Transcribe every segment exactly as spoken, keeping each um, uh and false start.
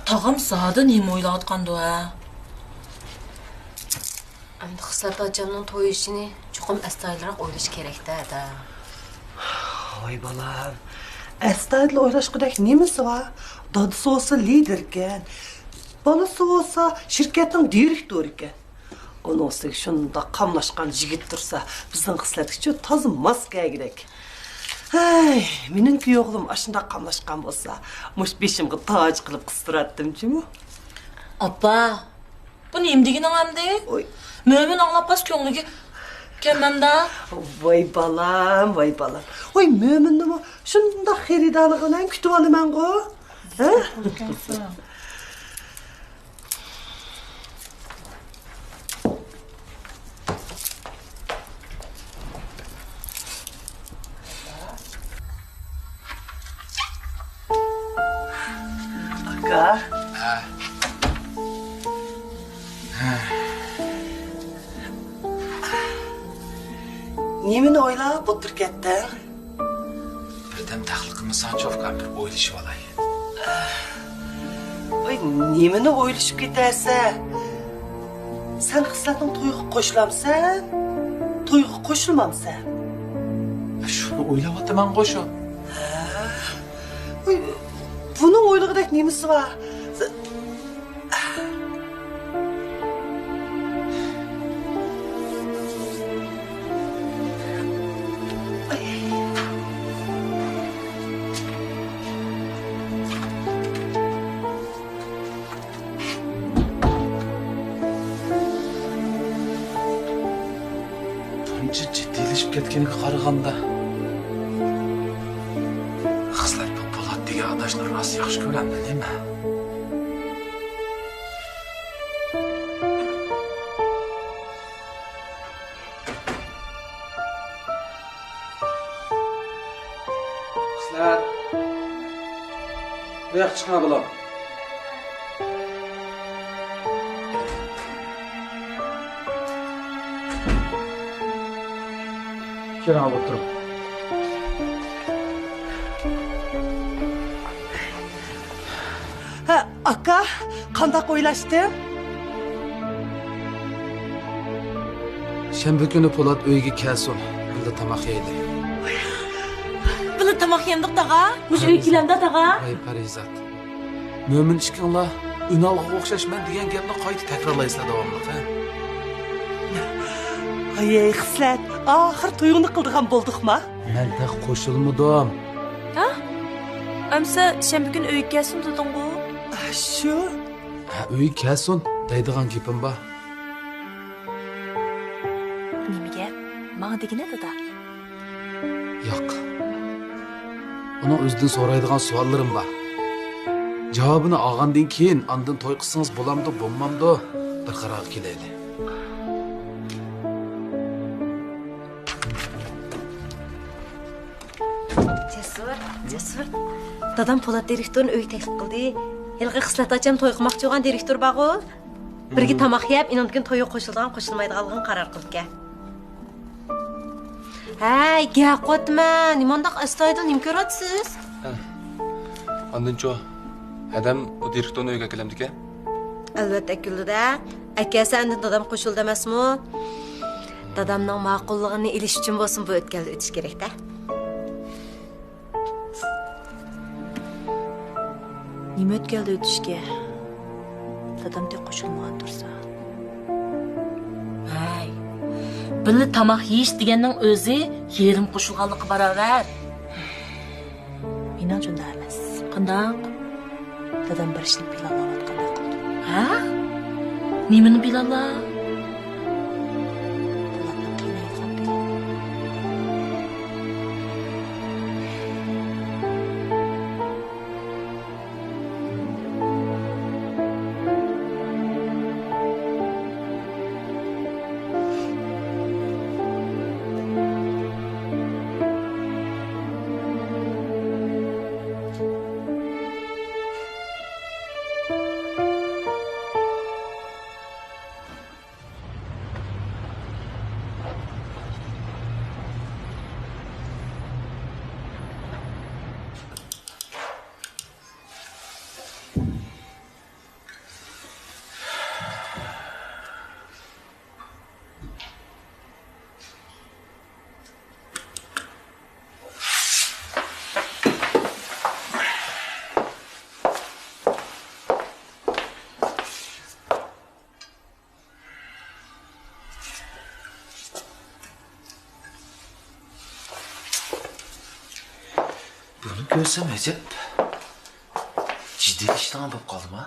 تاغام زادى نېمە ئويلاۋاتقاندۇ، ھە؟ ئەمدى خىسلەت ئاچامنىڭ توي ئىشىنى چوقۇم ئەستايىدىلراق ئويلىشى كېرەك-دە، ئەدە. ۋاي بالام، ئەستايىدىل ئويلاشقۇدەك نېمىسى بار؟ دادىسى بولسا لىدېركەن، بالىسى بولسا شىركەتنىڭ دىرېكتورىكەن. ئۇنىڭ ئۈستىگە شۇنداق قاملاشقان يىگىت تۇرسا، بىزنىڭ خىسلەتكىچۇ تازا ماس كەلگۈدەك. ھەي، مېنىڭكى ئوغلۇم ئاشۇنداق قاملاشقان بولسا، مۇشۇ بېشىمغا تاج قىلىپ قىستۇراتتىم جۇمۇ. ئاپا، بۇ نېمە دېگىنىڭ ئەمدى؟ ۋاي. مۆمىن ئاڭلاپ قالسا كۆڭلىگە كەلمەمدا. ۋاي بالام، ۋاي بالام. ۋاي، مۆمىننىمۇ شۇنداق خېرىدارلىق بىلەن كۈتۈۋالىمەنغۇ. ھە؟ ئاكا. ھە. نېمىنى ئويلاپ ئولتۇرۇپ كەتتىڭ؟ بىردەم تەخلىق قىلمىساڭچۇ ئۇكام، بىر ئويلىشىۋالاي. ۋاي، نېمىنى ئويلىشىپ كېتەسەن؟ سەن خىسلەتنىڭ تويىغا قوشۇلامسەن؟ تويىغا قوشۇلمامسەن؟ شۇنى ئويلاۋاتىمەنغۇ شۇ. ھە؟ ۋاي، بۇنىڭ ئويلىغۇدەك نېمىسى بار؟ بۇنچە جىددىيلىشىپ كەتكىنىگە قارىغاندا، خىسلەت بۇ پولات دېگەن ئاداشنى راست ياخشى كۆرەمدۇ نېمە؟ خىسلەت، بۇ ياققا چىقىڭ بالام. كېلىڭ، ئولتۇرۇڭ. ھە، ئاكا، قانداق ئويلاشتىڭ؟ شەنبە كۈنى پولات ئۆيگە كەلسۇن، بىللە تاماق يەيلى. بىللە تاماق يەمدۇق، تاغا؟ مۇشۇ ئۆيگە كېلەمدا، تاغا؟ ۋاي پەرىزات. مۆمىن ئىككىڭلار ئۈنئالغىغا ئوخشاش مەن دېگەن گەپنى قايتا تەكرارلايسىلەر داۋاملىق، ھە؟ ھاي خىسلەت، ئاخىر تويۇڭنى قىلىدىغان بولدۇقما؟ مەن تېخى قوشۇلمىدىم. ھە؟ ئەمسە شەنبە كۈنى ئۆيگە كەلسۇن دېدىڭغۇ؟ شۇ. ھە، ئۆيگە كەلسۇن دەيدىغان گېپىم بار. نېمە گەپ؟ ماڭا دېگىنە، دادا. ياق. ئۇنىڭ ئۆزىدىن سورايدىغان سوئاللىرىم بار. جاۋابىنى ئالغاندىن كېيىن ئاندىن توي قىلسىڭىز بولامدۇ، بولمامدۇ، بىر قارارغا كېلەيلى. جەسۇر، جەسۇر. دادام پولات دىرېكتورنى ئۆيگە تەكلىپ قىلدى. ھېلىقى خىسلەت ئاچام توي قىلماقچى بولغان دىرېكتور بارغۇ. بىرگە تاماق يەپ، ئىنىڭدىن كېيىن تويغا قوشۇلىدىغان، قوشۇلمايدىغانلىقىنى قارار قىلىپكەن. ھەي، گەپ قىلىۋاتىمەن، نېمانداق ئەستايىدىل، نېمە كۆرۈۋاتىسىز؟ ھە. ئاندىنچۇ، ھەدەم ئۇ دىرېكتورنى ئۆيگە ئەكېلەمدىكەن؟ ئەلۋەتتە ئەكېلىدۇ-دە. ئەكەلسە ئاندىن دادام قوشۇلىدۇ ئەمەسمۇ؟ دادامنىڭ ماقۇللۇقىنى ئېلىش ئۈچۈن بولسۇن بۇ ئۆتكەلدىن ئۆتۈش كېرەك-دە. نېمە ئۆتكەلدە ئۆتۈشكە؟ دادام تېخى قوشۇلمىغان تۇرسا. ھەي، بىللە تاماق يېيىش دېگەننىڭ ئۆزى يېرىم قوشۇلغانلىققا باراۋەر. مېنىڭچە ئۇنداق ئەمەس. قانداق؟ دادام بىر ئىشنى پىلانلاۋاتقاندەك قىلىدۇ. ھە؟ نېمىنى پىلانلاپ؟ بولاتنى قىينايدىغان پىلان. بۇنى كۆرسەم ئەجەب جىددىيلىشىدىغان بولۇپ قالدىما؟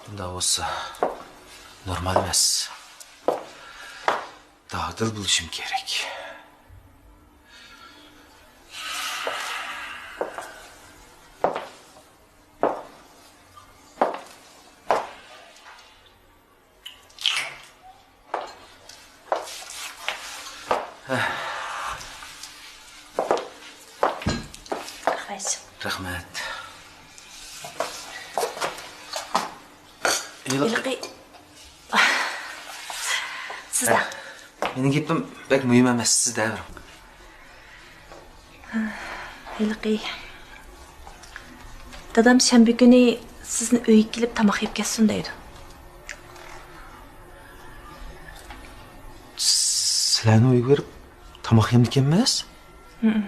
بۇنداق بولسا نورمال ئەمەس. دادىل بولۇشۇم كېرەك. رەھمەت. رەھمەت. ھېلىقى ھېلىقى. سىزدە. ھە. مېنىڭ گېپىم بەك مۇھىم ئەمەس، سىز دەۋېرىڭ. ھېلىقى. دادام شەنبە كۈنى سىزنى ئۆيگە كېلىپ تاماق يەپ كەتسۇن دەيدۇ. سىلەرنى ئۆيگە بېرىپ تاماق يەمدىكەنمىز؟ ھىم.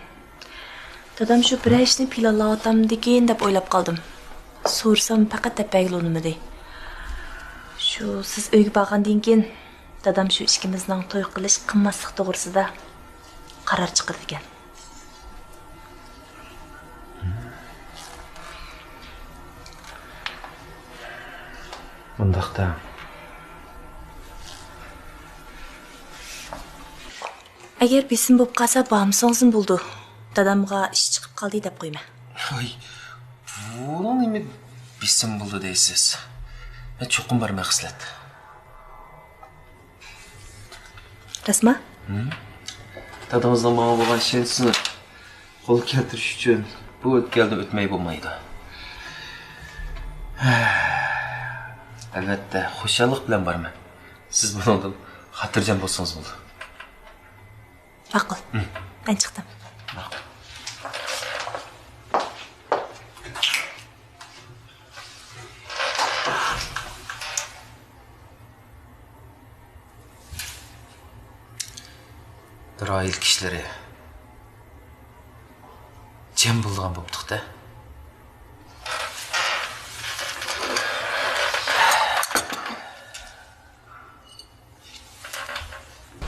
دادام شۇ بىرەر ئىشنى پىلانلاۋاتامدىكىن دەپ ئويلاپ قالدىم. سورىسام پەقەت دەپ بەرگىلى ئۇنىمىدى. شۇ سىز ئۆيگە بارغاندىن كېيىن دادام شۇ ئىككىمىزنىڭ توي قىلىش قىلماسلىق توغرىسىدا قارار چىقىرىدىكەن. ئۇنداقتا. ئەگەر بېسىم بولۇپ قالسا، بارمىسىڭىزمۇ بولىدۇ. دادامغا ئىش چىقىپ قالدى دەپ قويىمەن. ھاي، بۇنىڭ نېمە بېسىم بولىدۇ دەيسىز؟ مەن چوقۇم بارىمەن، خىسلەت. راستما؟ ھىم؟ دادىڭىزنىڭ ماڭا بولغان ئىشەنچىسىنى قولغا كەلتۈرۈش ئۈچۈن بۇ ئۆتكەلدىن ئۆتمەي بولمايدۇ. ئەلۋەتتە، خۇشاللىق بىلەن بارىمەن. سىز بۇنىڭدىن خاتىرجەم بولسىڭىز بولىدۇ. ماقۇل. ھىم. مەن چىقتىم. ماقۇل. بىر ئائىلە كىشىلىرى جەم بولىدىغان بوپتۇق-دە.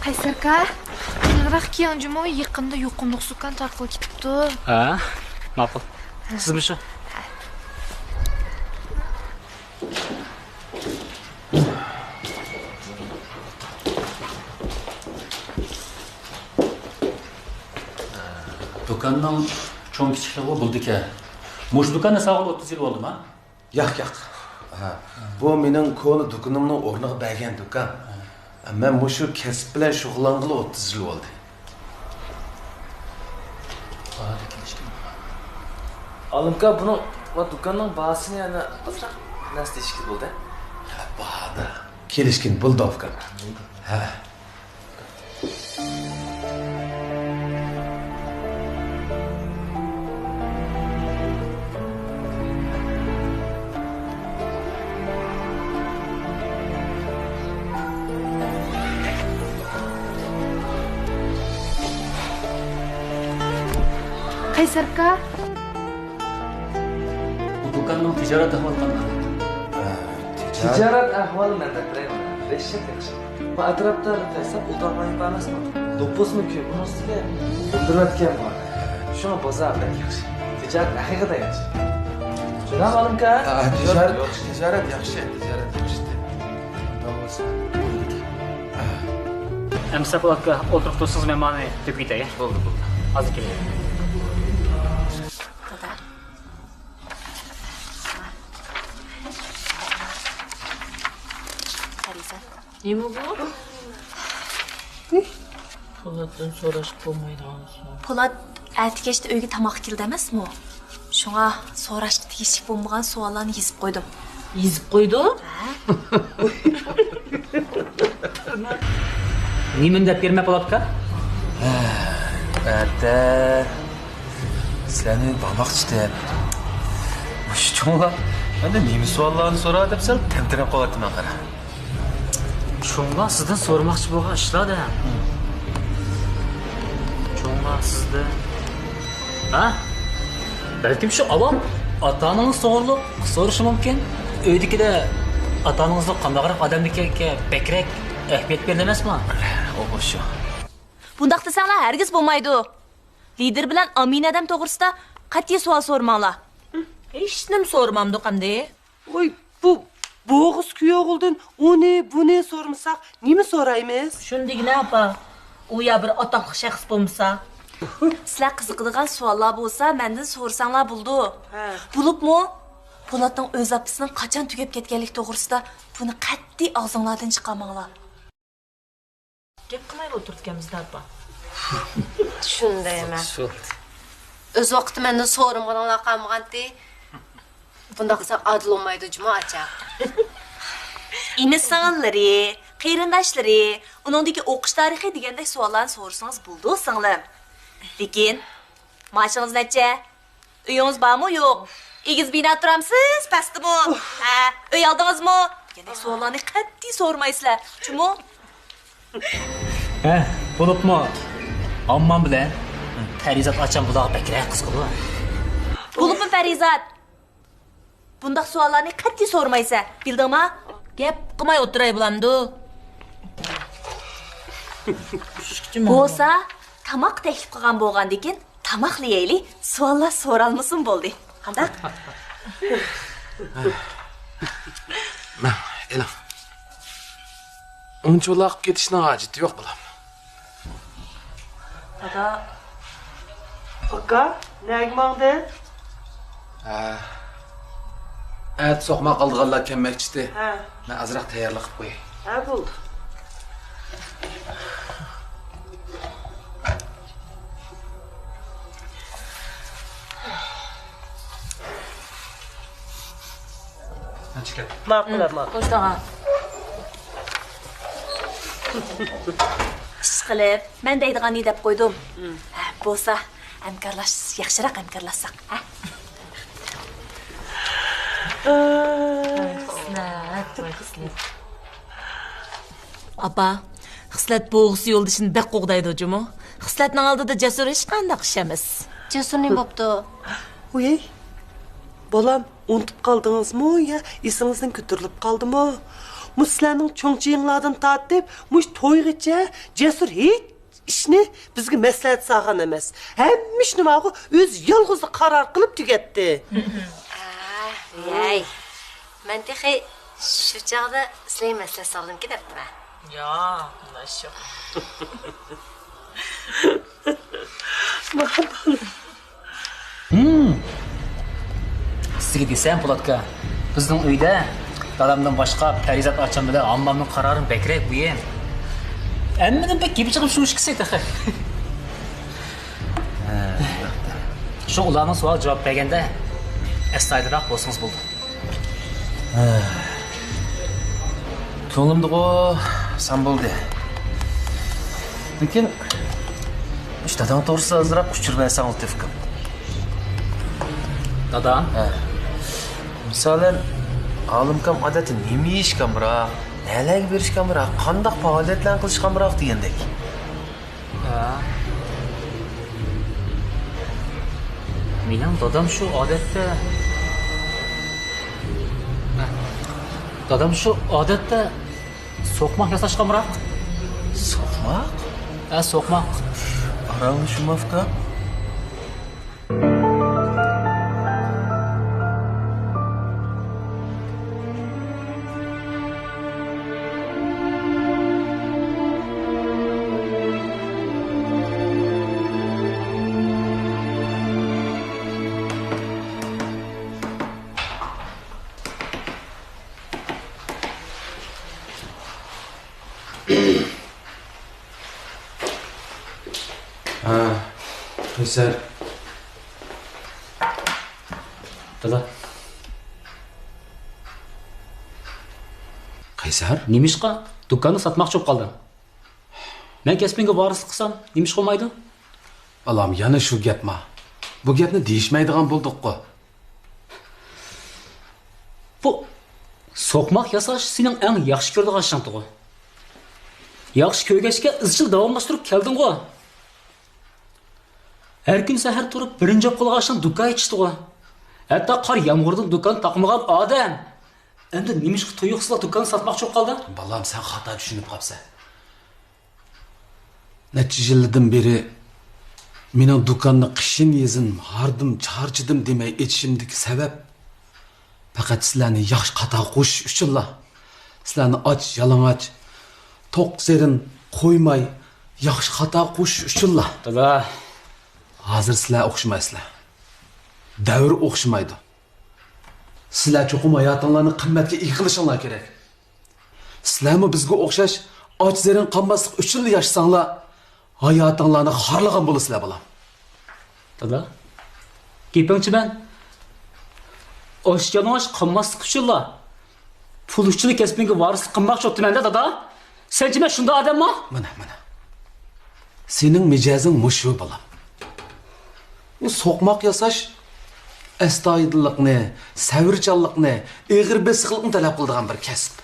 قەيسەر ئاكا، يېڭىراق كىيىڭ جۇمۇ، يېقىندا يۇقۇملۇق زۇكام تارقىلىپ كېتىپتۇ. ھە، ماقۇل. سىزمۇ شۇ؟ دۇكاننىڭ چوڭ كىچىكلىكى بولىدىكەن. مۇشۇ دۇكاننى سالغىلى ئوتتۇز يىل بولدىما؟ ياق، ياق. ھە، بۇ مېنىڭ كونا دۇكىنىمنىڭ ئورنىغا بەرگەن دۇكان. مەن مۇشۇ كەسىپ بىلەن شۇغۇللانغىلى ئوتتۇز يىل بولدى. ئالىمكا، بۇنىڭ ۋە دۇكاننىڭ باھاسىنى يەنە ئازراق نەرسە دېيىشكە بولدى. ھە، باھادا. كېلىشكىن بولدى، ئۇكا. ھە. قەيسەر ئاكا. بۇ دۇكاننىڭ تىجارەت ئەھۋالى قانداق؟ تىجارەت ئەھۋالى مەن دەپ بېرەي مانا. دەھشەت ياخشى. بۇ ئەتراپتا بىر قارىسام ئولتۇرغان يېرى بار ئەمەسمۇ؟ دوپپىسىمۇ كۆپ، ئۇنىڭ ئۈستىگە بىلدۈرۈۋەتكەن بار. شۇڭا بازار بەك ياخشى. تىجارەت ھەقىقەتەن ياخشى. جاناب ئالىمكا. تىجارەت، تىجارەت ياخشى، تىجارەت ياخشى. ئەمىسە پولات ئاكا، ئولتۇرۇپ تۇرسىڭىز، مەن مانا تېپىپ كېتەي. بولدى، بولدى. ھازىر كېلەي. دادا. پەرىزات. نېمە بۇ؟ پولاتتىن سوراشقا بولمايدىغان سوئال. پولات ئەتە كەچتە ئۆيگە تاماققا كېلىدۇ ئەمەسمۇ؟ شۇڭا سوراشقا تېگىشلىك بولمىغان سوئاللارنى يېزىپ قويدۇم. يېزىپ قويدۇ؟ ھە. نېمىنى دەپ بېرىمەن، پولات ئاكا؟ ھە، ئەتە سىلەرنى بارماقچىدىم. مۇشۇ چوڭلار مەندىن نېمە سوئاللارنى سورا دەپ سەل تەمتىرەپ قالاتتىم، قارا. چوڭلار سىزدىن سورىماقچى بولغان ئىشلار-دە. چوڭلار سىزدىن. ھە؟ بەلكىم شۇ ئاۋام ئاتا-ئانىڭىز توغرۇلۇق سورىشى مۇمكىن. ئۆيدىكىلەر ئاتا-ئانىڭىزنىڭ قانداقراق ئادەمدىكەنلىكىگە بەكرەك ئەھمىيەت بېرىدۇ ئەمەسمۇ؟ ئۇ شۇ. بۇنداق دېسەڭلار ھەرگىز بولمايدۇ. لىدىر بىلەن ئامىنە ئادەم توغرىسىدا قەتئىي سوئال سورىماڭلار. ھېچنېمە سورىمامدۇق ئەمدى. ۋاي، بۇ بوغۇز كۈيئوغۇلدىن ئۇنى، بۇنى سورىمىساق، نېمە سورايمىز؟ شۇنى دېگىنە، ئاپا. ئۇ يا بىر ئاتاقلىق شەخس بولمىسا. سىلەر قىزىقىدىغان سوئاللار بولسا، مەندىن سورىساڭلار بولىدۇ. ھە. بولۇپمۇ پولاتنىڭ ئۆز ئاپىسىنىڭ قاچان تۈگەپ كەتكەنلىكى توغرىسىدا بۇنى قەتئىي ئاغزىڭلاردىن چىقارماڭلار. گەپ قىلمايلا ئولتۇرىدىكەنمىز-دە، ئاپا. شۇندايمەن. شۇ. ئۆز ۋاقتىدا مەندىن سورىمىغىنىڭلار قالمىغانتى. بۇنداق قىلساق ئادىل بولمايدۇ جۇمۇ ئاچا. ئىنى-سىڭىللىرى، قېرىنداشلىرى، ئۇنىڭدىكى ئوقۇش تارىخى دېگەندەك سوئاللارنى سورىسىڭىز بولىدۇ، سىڭلىم. لېكىن، مائاشىڭىز نەچچە؟ ئۆيىڭىز بارمۇ يوق؟ ئېگىز بىنادا تۇرامسىز، پەستىمۇ؟ ھە، ئۆي ئالدىڭىزمۇ؟ دېگەندەك سوئاللارنى قەتئىي سورىمايسىلەر، جۇمۇ. ھە، بولۇپمۇ ئاممام بىلەن پەرىزات ئاچام بۇلارغا بەكرەك قىزىقىدۇ. بولۇپمۇ پەرىزات، بۇنداق سوئاللارنى قەتئىي سورىمايسەن، بىلدىڭما؟ گەپ قىلماي ئولتۇراي بولامدۇ؟ بولسا، تاماق تەكلىپ قىلغان بولغاندىكىن، تاماقلا يەيلى، سوئاللار سورالمىسۇن بولدى. قانداق؟ ماڭ، ئېلىڭ. ئۇنچىۋالا قىلىپ كېتىشنىڭ ھاجىتى يوق، بالام. دادا. ئاكا، نەگە ماڭدىڭ؟ ھە. ئەتە سوقماق ئالىدىغانلار كەلمەكچىدى. ھە. مەن ئازراق تەييارلىق قىلىپ قوياي. ھە، بولدى. ماقۇل، ماقۇل. خوش تاغا. ئىشقىلىپ، مەن دەيدىغاننى دەپ قويدۇم. ھە، بولسا، ھەمكارلاش، ياخشىراق ھەمكارلاشساق، ھە؟ ئاپا، خىسلەت بوغۇسى يولدىشىنى بەك قوغدايدۇ جۇمۇ. خىسلەتنىڭ ئالدىدا جەسۇر ھېچقانداق ئىش ئەمەس. جەسۇر نېمە بوپتۇ؟ ۋۇي، بالام، ئۇنتۇپ قالدىڭىزمۇ يا ئېسىڭىزدىن كۆتۈرۈلۈپ قالدىمۇ؟ مۇشۇ سىلەرنىڭ چوڭ چېيىڭلاردىن تارتىپ مۇشۇ تويغىچە جەسۇر ھېچ ئىشنى بىزگە مەسلىھەت سالغان ئەمەس. ھەممە ئىشنى ماۋۇ ئۆزى يالغۇزى قارار قىلىپ تۈگەتتى. ھەي، مەن تېخى شۇ چاغدا سىلەرگە مەسلىھەت سالدىمكىن دەپتىمەن. ياق، ئۇنداق ئىش يوق. ھىم. سىزگە دېسەم، پولاتكا، بىزنىڭ ئۆيدە دادامدىن باشقا پەرىزات ئاچام بىلەن ھاممامنىڭ قارارى بەكرەك مۇھىم. ھەممىدىن بەك گېپى چىقىپ شۇ ئىككىسى تېخى. شۇ ئۇلارنىڭ سوئالىغا جاۋاب بەرگەندە ئەستايىدىلراق بولسىڭىز بولدى. كۆڭلۈمدىغۇ سەن بولدى. لېكىن مۇشۇ داداڭ توغرىسىدا ئازراق ئۇچۇر بەرسەڭ لۇتۇف ئاكام. دادا؟ ھە. مىسالەن، ئالىمكام ئادەتتە نېمە يېيىشكە ئامراق، نەلەرگە بېرىشكە ئامراق، قانداق پائالىيەتلەرنى قىلىشقا ئامراق دېگەندەك. ھە. مېنىڭ دادام شۇ ئادەتتە، دادام شۇ ئادەتتە سوقماق ياساشقا ئامراق. سوقماق؟ ھە، سوقماق. ئارانلىشىمافكا. ھە، قەيسەر. دادا. قەيسەر؟ نېمىشقا دۇكاننى ساتماقچى بولۇپ قالدىڭ؟ مەن كەسپىڭگە ۋارىسلىق قىلسام، نېمىشقا بولمايدۇ؟ بالام، يەنە شۇ گەپما؟ بۇ گەپنى دېيىشمەيدىغان بولدۇققۇ. بۇ سوقماق ياساش سېنىڭ ئەڭ ياخشى كۆرىدىغان ئىشىڭتىغۇ. ياخشى كۆرگەچكە ئىزچىل داۋاملاشتۇرۇپ كەلدىڭغۇ. ھەر كۈنى سەھەر تۇرۇپ بىرىنچى بولۇپ قالغان ئىشىڭ دۇكان ئېچىشتىغۇ. ھەتتا قار يامغۇردىن دۇكان تاقىمىغان ئادەم ئەمدى نېمىشقا تۇيۇقسىزلا دۇكاننى ساتماقچى بولۇپ قالدى؟ بالام، سەن خاتا چۈشىنىپ قاپسەن. نەچچە يىلدىن بېرى مېنىڭ دۇكاننى قىشىن-يېزىن، ھاردىم-چارچىدىم دېمەي ئېچىشىمدىكى سەۋەب، پەقەت سىلەرنى ياخشى قاتارغا قوشۇش ئۈچۈنلا. سىلەرنى ئاچ-يالىڭاچ، توق-زېرىن قويماي، ياخشى قاتارغا قوشۇش ئۈچۈنلا. دادا. ھازىر سىلەر ئوخشىمايسىلەر. دەۋر ئوخشىمايدۇ. سىلەر چوقۇم ھاياتىڭلارنى قىممەتكە ئىگە قىلىشىڭلار كېرەك. سىلەرمۇ بىزگە ئوخشاش ئاچ-زېرىن قالماسلىق ئۈچۈنلا ياشىساڭلار، ھاياتىڭلارنى خارلىغان بولىسىلەر، بالام. دادا، گېپىڭچە مەن ئاچ-يالىڭاچ قالماسلىق ئۈچۈنلا، پۇل ئۈچۈنلا كەسپىمگە ۋارىسلىق قىلماقچى بوپتىمەن-دە، دادا. سەنچە مەن شۇنداق ئادەمما؟ مانا، مانا. سېنىڭ مىجەزىڭ مۇشۇ، بالام. بۇ سوقماق ياساش ئەستايىدىللىقنى، سەۋرچانلىقنى، ئېغىر بېسىقلىقنى تەلەپ قىلىدىغان بىر كەسىپ.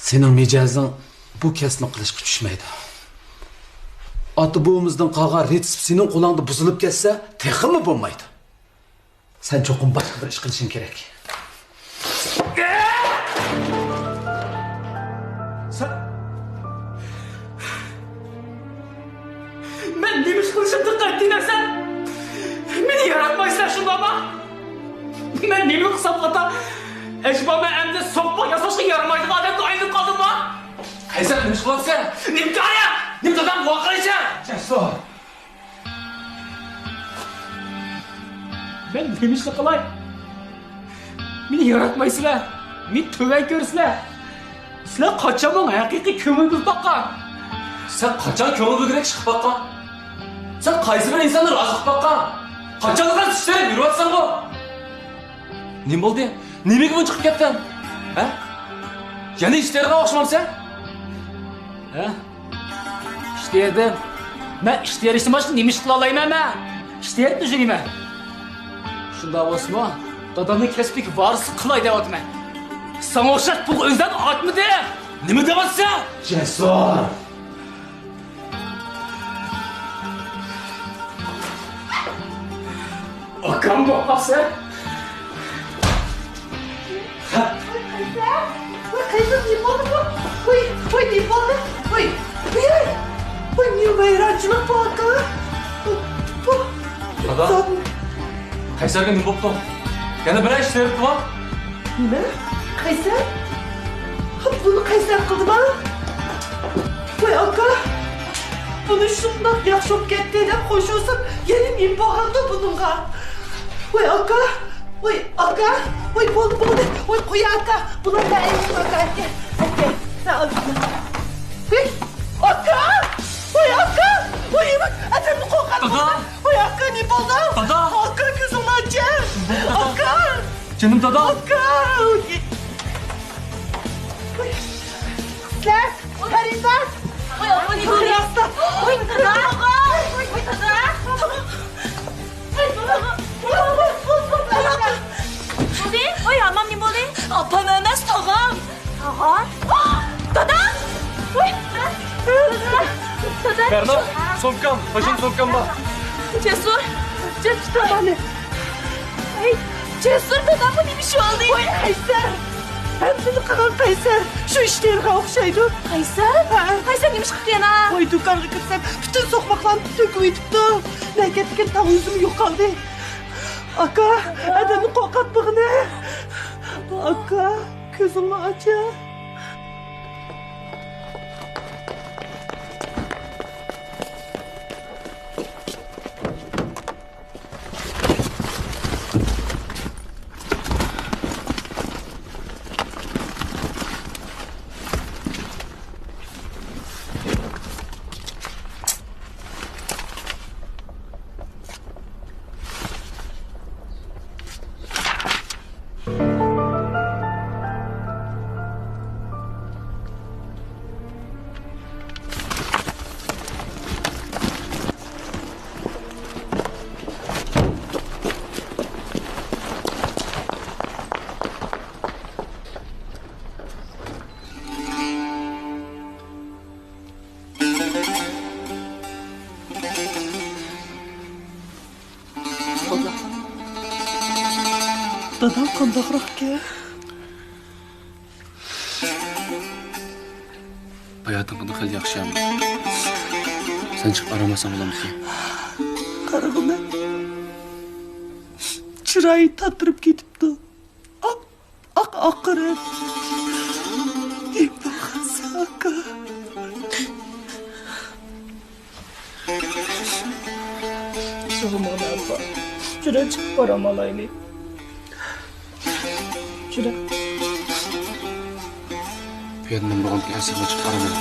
سېنىڭ مىجەزىڭ بۇ كەسىپنى قىلىشقا چۈشمەيدۇ. ئاتا-بوۋىمىزدىن قالغان رېتسېپ سېنىڭ قولۇڭدا بۇزۇلۇپ كەتسە، تېخىمۇ بولمايدۇ. سەن چوقۇم باشقا بىر ئىش قىلىشىڭ كېرەك. سەن، مەن نېمە ئىش قىلىشىمدىن قەتئىينەزەر، سەن مېنى ياراتمايسەن، شۇنداقمۇ؟ مەن نېمە قىلسام خاتا؟ ئەجەبا، مەن ئەمدى سوقماق ياساشقا يارىمايدىغان ئادەمگە ئايلىنىپ قالدىممۇ؟ قەيسەر، نېمە ئىش قىلىۋاتىسەن؟ نېمە قىلاي؟ نېمە دادام، ۋاقىرىسەن؟ جەسۇر! مەن نېمە ئىشنى قىلاي؟ مېنى ياراتمايسىلەر، مېنى تۆۋەن كۆرىسىلەر. سىلەر قاچان ماڭا ھەقىقىي كۆڭۈل بۆلۈپ باققان؟ سەن قاچان كۆڭۈل بۆلگۈدەك ئىش قىلىپ باققان؟ سەن قايسى بىر ئىنساننى رازى قىلىپ باققان؟ قاچانلىقى سىستېرىپ يۈرۈۋاتىسەنغۇ؟ نېمە بولدى؟ نېمىگە بۇنچە قىلىپ كەتتىڭ؟ ھە؟ يەنە ئىشتىيارغا ئوخشىمامسەن؟ ھە؟ ئىشتىياردىن؟ مەن ئىشتىيار ئىشتىن باشقا نېمە ئىش قىلالايمەن مەن؟ ئىشتىيار تۈزۈلىمەن. شۇنداق بولسىمۇ، دادامنىڭ كەسپىگە ۋارىسلىق قىلاي دەۋاتىمەن. ساڭا ئوخشاش پۇلغا ئۆزۈمنى ئاتمىدىم. نېمە دەۋاتىسەن؟ جەسۇر! ئاكام بولۇپ قاپسەن. ۋاي، قەيسەر! ۋاي، قەيسەر، نېمە بولدى بۇ؟ ۋاي، ۋاي، نېمە بولدى؟ ۋاي، ۋاي، ۋاي، نېمە ۋەيرانچىلىق بۇ، ئاكا؟ بۇ، بۇ، دادا، قەيسەرگە نېمە بوپتۇ؟ يەنە بىرەر ئىش تېرىپتىما؟ نېمە؟ قەيسەر؟ بۇنى قەيسەر قىلدىما؟ ۋاي ئاكا، بۇنى شۇنداق ياخشى بولۇپ كەتتى دەپ خوش بولسام، يەنە نېمە بولغاندۇ بۇنىڭغا؟ ۋاي ئاكا، ۋاي ئاكا، ۋاي بولدى، بولدى، ۋاي قوي ئاكا، بۇلار مەن ئەينىم ئاكا، ئەكە، ئەكە، سەن ئال بۇنى. ۋاي ئاكا، ۋاي ئاكا، ۋاي ئادەمنى قورقۇتۇپ دادا! ۋاي ئاكا، نېمە بولدى؟ دادا! ئاكا، كۆزۈڭنى ئاچ! دادا! ئاكا! جېنىم دادا! ئاكا! ۋاي. سىلەر، خېرىدار! ۋاي، ئاكا، نېمە بولدى؟ راستلا. ۋاي، دادا! ۋاي، دادا! بولدى؟ ۋاي، ئامام نېمە بولدى؟ ئاپام ئەمەس، تاغام. تاغام؟ دادا! ۋاي! دادا! دادا! بەرنا، سومكام، پاشان سومكام بار. جەسۇر! جەسۇر! ئەي، جەسۇر، دادامغا نېمە ئىش بولدى؟ ۋاي، قەيسەر! ھەممىنى قىلغان قەيسەر! شۇ ئىشتىيارغا ئوخشايدۇ. قەيسەر؟ ھە. قەيسەر نېمە ئىش قىپتۇ يەنە؟ ۋاي، دۇكانغا كىرسەم، پۈتۈن سوقماقلارنى تۆكۈۋېتىپتۇ. نەگەتكىن تاڭ ئۆزۈم يوقالدى. ئاكا، ئادەمنى قورقۇتمىغىنە. ئاكا، كۆزۈڭنى ئاچ. دادام قانداقراقكەن؟ ھاياتىڭ خېلى ياخشى ئەمما. سەن چىقىپ بارالمىساڭ بولامدىكىن؟ قارىغىنا، چىرايى تاتىرىپ كېتىپتۇ. ئاق، ئاق، ئاق قارا. نېمە بولغانسەن ئاكا؟ يىغلىمىغىن ئاپا. يۈرە، چىقىپ بارامالايلى. يۈرە. بۇ يەردە نېمە بولغانكىن، ئەسلىمە چىقىپ بارىمەن.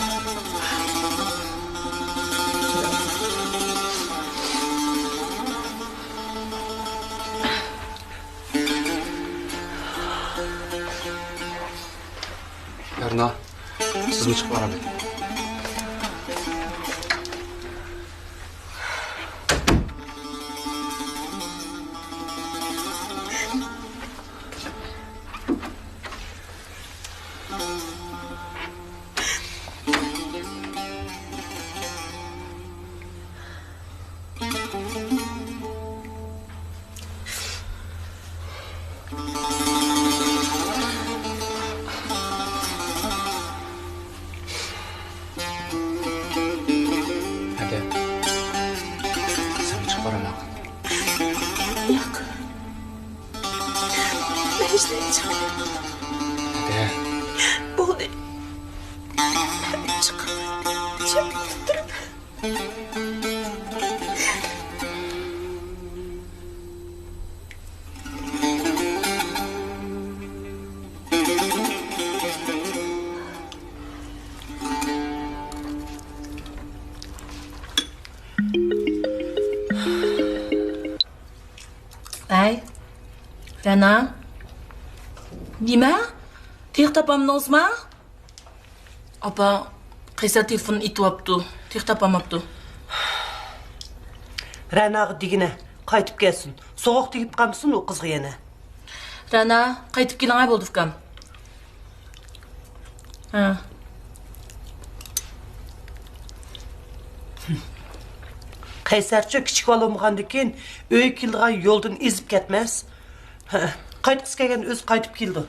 رەنا، سىزمۇ چىقىپ بارىمەن. ھەدە، سەن چىقىپ باراماققىن. ياق. مەن ھېچنېمە چىقمايمەن. ھەدە. بولدى. مەن چىقىمەن. چىقىپ تۇرۇپ. ئەي، رەنا. نېمە؟ تېخى تاپالمىدىڭىزما؟ ئاپا، قەيسەر تېلېفوننى ئېتىۋاپتۇ. تېخى تاپالماپتۇ. رەناغا دېگىنە، قايتىپ كەلسۇن. سوغۇق تېگىپ قالمىسۇن ئۇ قىزغا يەنە. رەنا، قايتىپ كېلىڭە بولدى ئۇكام. ھە. قەيسەرچۇ كىچىك بالا بولمىغاندىكىن ئۆيگە كېلىدىغان يولدىن ئېزىپ كەتمەس. ھە، قايتقۇسى كەلگەندە ئۆزى قايتىپ كېلىدۇ.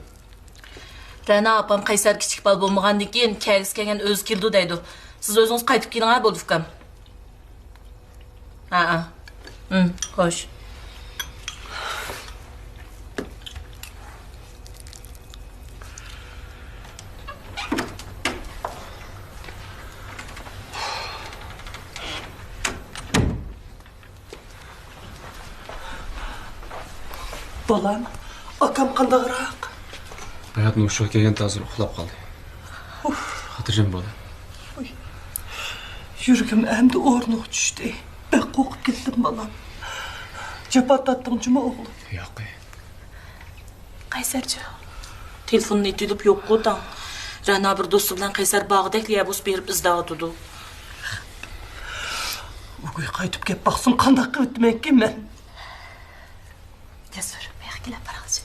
رەنا ئاپام قەيسەر كىچىك بالا بولمىغاندىكىن كەلگۈسى كەلگەن ئۆزى كېلىدۇ دەيدۇ. سىز ئۆزىڭىز قايتىپ كېلىڭە بولدى ئۇكام. ھەئە. ھىم، خوش. بالام، ئاكام قانداقراق؟ ھاياتنىڭ ھوشىغا كەلگەندە ھازىر ئۇخلاپ قالدى. ئۇف. خاتىرجەم بول. ئۇي. يۈرىكىم ئەمدى ئورنىغا چۈشتى. بەك قورقۇپ كەتتىم، بالام. جاپا تارتتىڭ جۇمۇ، ئوغلۇم؟ ياق. قەيسەرچۇ؟ تېلېفوننى ئېتىۋېلىپ يوققۇ تاڭ. رەنا بىر دوستى بىلەن قەيسەر باغىدەكلا يەر بوسۇپ بېرىپ ئىزدەۋاتىدۇ. ئۆيگە قايتىپ كەپ باقسۇن، قانداق قىلىپتىمەنكىن مەن؟ جەسۇر، بۇياققا كېلىپ باراڭچى.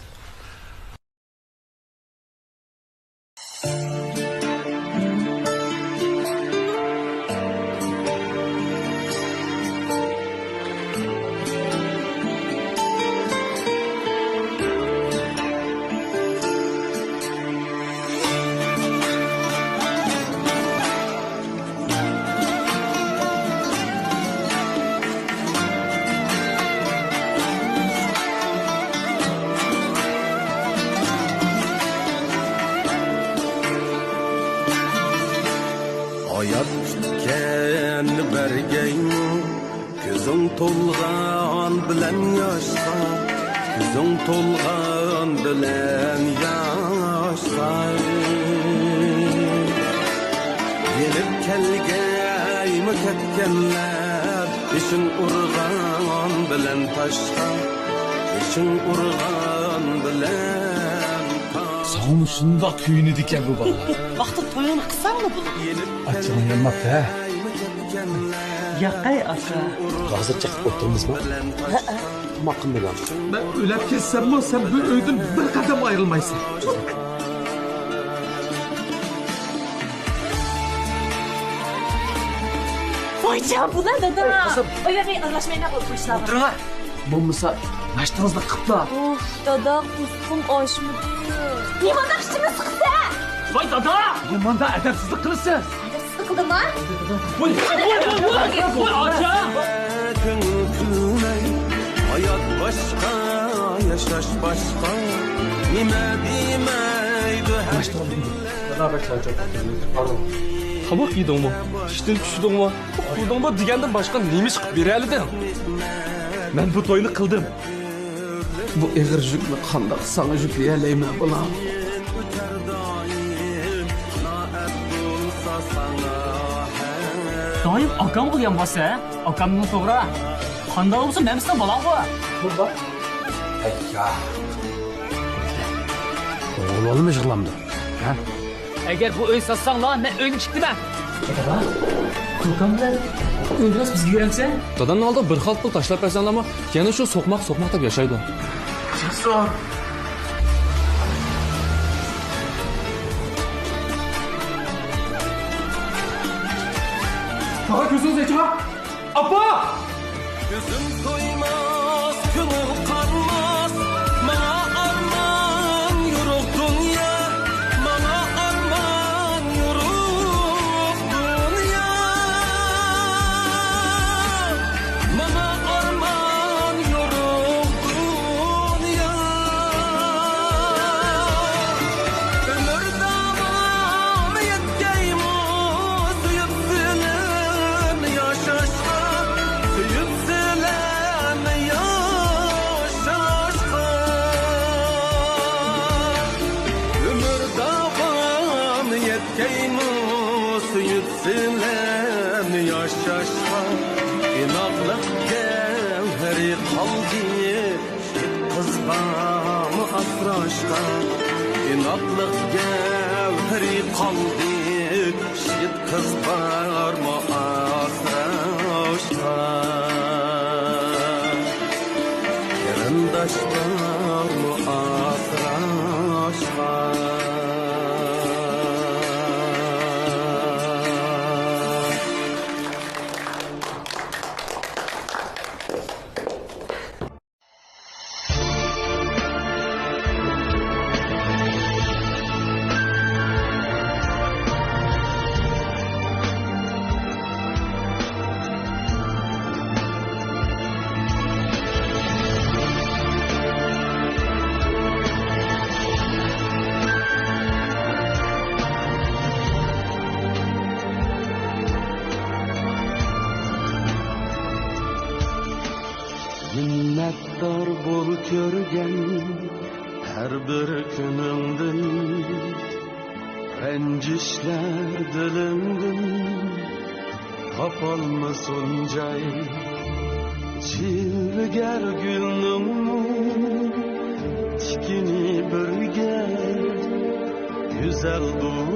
ھايات كۈتكەن بەرگەيمۇ، كۆزۈڭ تولغان بىلەن ياشقا، كۆزۈڭ تولغان بىلەن ياشقا. يېنىپ كەلگەيمۇ كەتكەنلەر، بېشىڭ ئۇرغان بىلەن تاشقا، بېشىڭ ئۇرغان بىلەن تاشقا. ساڭىمۇ شۇنداق كۆيۈنىدىكەن بۇ بالىلار. ۋاقتىدا تويۇڭنى قىلساڭلا بولىدۇ. ئاچچىقىڭ يانماپتۇ ھە؟ ياقەي ئاكا. ھازىر چىقىپ ئولتۇرىمىزمۇ؟ ھەئە. تاماق قىلمىدىڭ. مەن ئۆلۈپ كەتسەممۇ سەن بۇ ئۆيدىن بىر قەدەم ئايرىلمايسەن. ۋايجان، بۇلار دادا. ئەي، قىزىم. ئاياغى ئارىلاشمايلا ئولتۇرۇشلار. ئولتۇرۇڭلار. بولمىسا ناشتىڭىزنى قىپلا. ئۇف، دادا، قورسىقىم ئاچمىدى. نېمانداق ئىچىڭنى سىقىسەن؟ ۋاي دادا! نېمانداق ئەدەپسىزلىك قىلىسىز؟ ئەدەپسىز قىلدىما؟ ۋاي، ۋاي، ۋاي، ۋاي، ۋاي، ئاچا! كۆڭۈل كۈلمەي، ھايات باشقا، ياشاش باشقا، نېمە دېمەيدۇ ھەر كۈنلەر. تاماق يېدىڭمۇ؟ ئىشتىن چۈشتۈڭمۇ؟ ئۇخلىدىڭمۇ دېگەندىن باشقا نېمە ئىش قىلىپ بېرەلىدىڭ؟ مەن بۇ توينى قىلدىم. بۇ ئېغىر يۈكنى قانداق ساڭا يۈكلىيەلەيمەن، بالام؟ دائىم ئاكامغا يانباسسەن، ھە؟ ئاكامنىڭ توغرا. قانداق بولسا مەن سېنىڭ بالاڭغۇ. ئوغۇل بالىمۇ يىغلامدۇ؟ ھە؟ ئەگەر بۇ ئۆي ساتساڭلار، مەن ئۆيدىن چىقتىمەن. دادا، كوكام بىلەن ئۆيدىن بىزگە بېرەمسەن؟ دادامنىڭ ئالدىغا بىر خالتا پۇل تاشلاپ بەرسەڭلارمۇ، يەنە شۇ سوقماق، سوقماق دەپ ياشايدۇ. تاغا، كۆزىڭىزنى ئېچىڭا! ئاپا! كۆزۈم تويماس، كۆڭۈل قانماس، ماڭا ئارمان يورۇق دۇنيا، ماڭا ئارمان يورۇق دۇنيا، ماڭا ئارمان يورۇق دۇنيا. ئۆمۈر داۋامى يەتكەيمۇ سۆيۈپ سىلەن ياشاشقا، سۆيۈپ سىلەن ياشاشقا. ئۆمۈر داۋامى يەتكەيمۇ سۆيۈپ سىلەن ياشاشقا. ئىناقلىق گەۋھىرى قالدى، يىگىت قىز بارمۇ ئاسراشقا؟ ئىناقلىق گەۋھىرى قالدى، يىگىت قىز بارمۇ ئاسراشقا؟ قېرىنداش بارمۇ ئاسراشقا؟ مىننەتدار بول كۆرگەن ھەر بىر كۈنۈڭدىن، رەنجىشلەر دىلىڭدىن تاپالمىسۇن جاي. جىلۋىگەر گۈلنىڭمۇ تىكىنى بىرگە، گۈزەلدۇر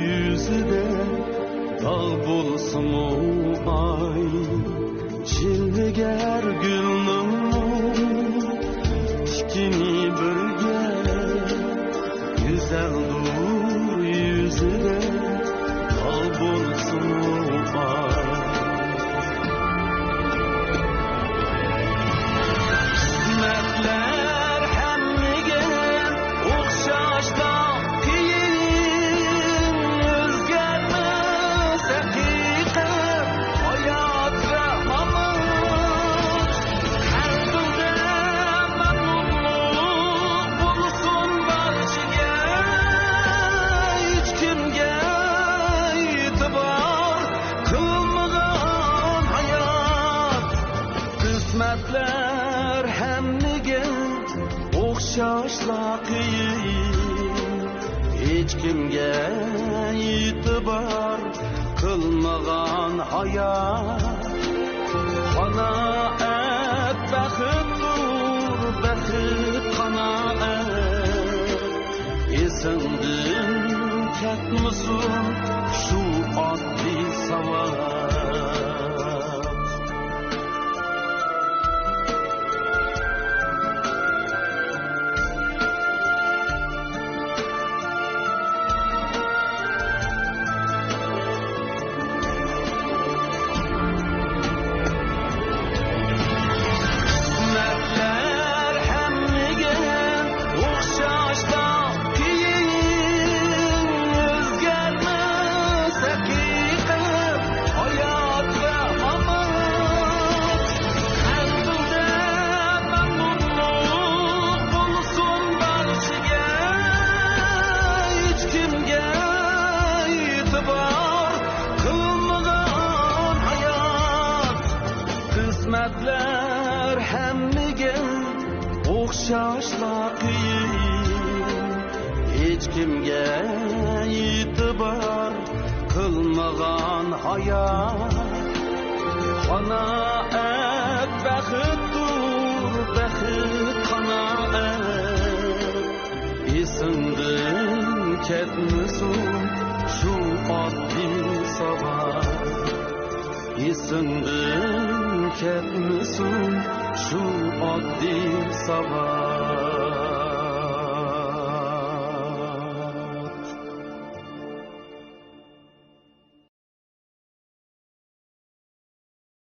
يۈزىدە داغ بولسىمۇ ئاي. جىلۋىگەر گۈلنىڭمۇ تىكىنى بىرگە، گۈزەلدۇر يۈزىدە داغ بولسىمۇ ئاي. قىسمەتلەر ھەممىگە ئوخشاشلا قىيىن، ئۆزگەرمەس ھەقىقەت، ھايات ۋە مامات. ھەر تۈردە مەمنۇنلۇق بولسۇن بارچىگە، ھېچكىمگە ئېتىبار قىلمىغان ھايات. قىسمەتلەر ھەممىگە ئوخشاشلا قىيىن، ھېچكىمگە ئېتىبار قىلمىغان ھايات. قانائەت بەختتۇر، بەخت قانائەت. ئېسىڭدىن كەتمىسۇن شۇ ئاددىي ساۋات. قىسمەتلەر ھەممىگە ئوخشاشلا قىيىن، ئۆزگەرمەس ھەقىقەت. ياشلار قىيىن، ھېچكىمگە ئېتىبار قىلمىغان ھايات. قانائەت بەختتۇر، بەخت قانائەت. ئېسىڭدىن كەتمىسۇن شۇ ئاددىي ساۋاق. ئېسىڭدىن كەتمىسۇن شۇ ئاددىي ساۋاق.